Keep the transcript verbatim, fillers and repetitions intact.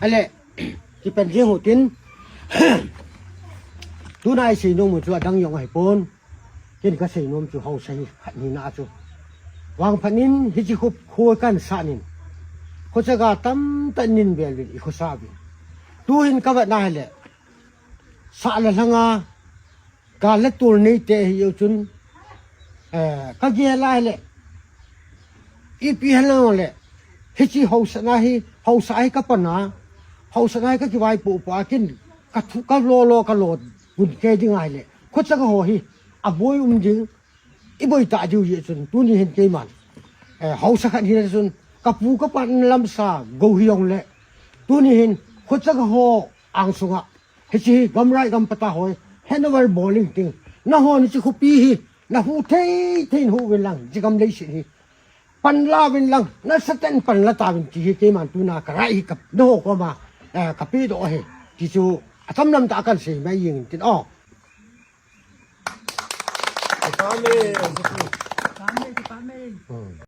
Ale, kipen jeng u tin. Tuna isei nom u chu adang jong ahipon. Ken kasei nom chu haosa hi khat hina chu. Vangphat in hiche kho, kho kahin sah in. Khochaga tamtah in vel uvin ikhosa uvin. Tuhin kavet na hile. Sah le lhanga, gal le tol neite hi u chun, eh, kagel a hile. Ipi hijongle, hiche haosa na hi, haosa hi kapan a, haosa na hi kakivaipoh poh a ken, kathu, kalolo, kalo, gun kei ding ahile. Khochaga ho hi, aboi um ding, iboi ta diu jeh chun, tuni hin keiman. Eh, haosa khat hina chun, kapu kapa lamsa, go hijongle. Tuni hin, khochaga ho, angsunga. Hiche hi gamrai gampata hoi, handover bol inting. Nahon hiche khopi hi, nahu thei thei in hu uvin lang, hiche gam leiset hi. Panla uvin lang, nasatah in panla tauvin ti hi keiman tuna karai hi ka, naho koma, eh, kapedoh ahi. Ti chu, atam lam tah a kahin sei mai jeng intin o. Amen. Amen, amen. Hmm.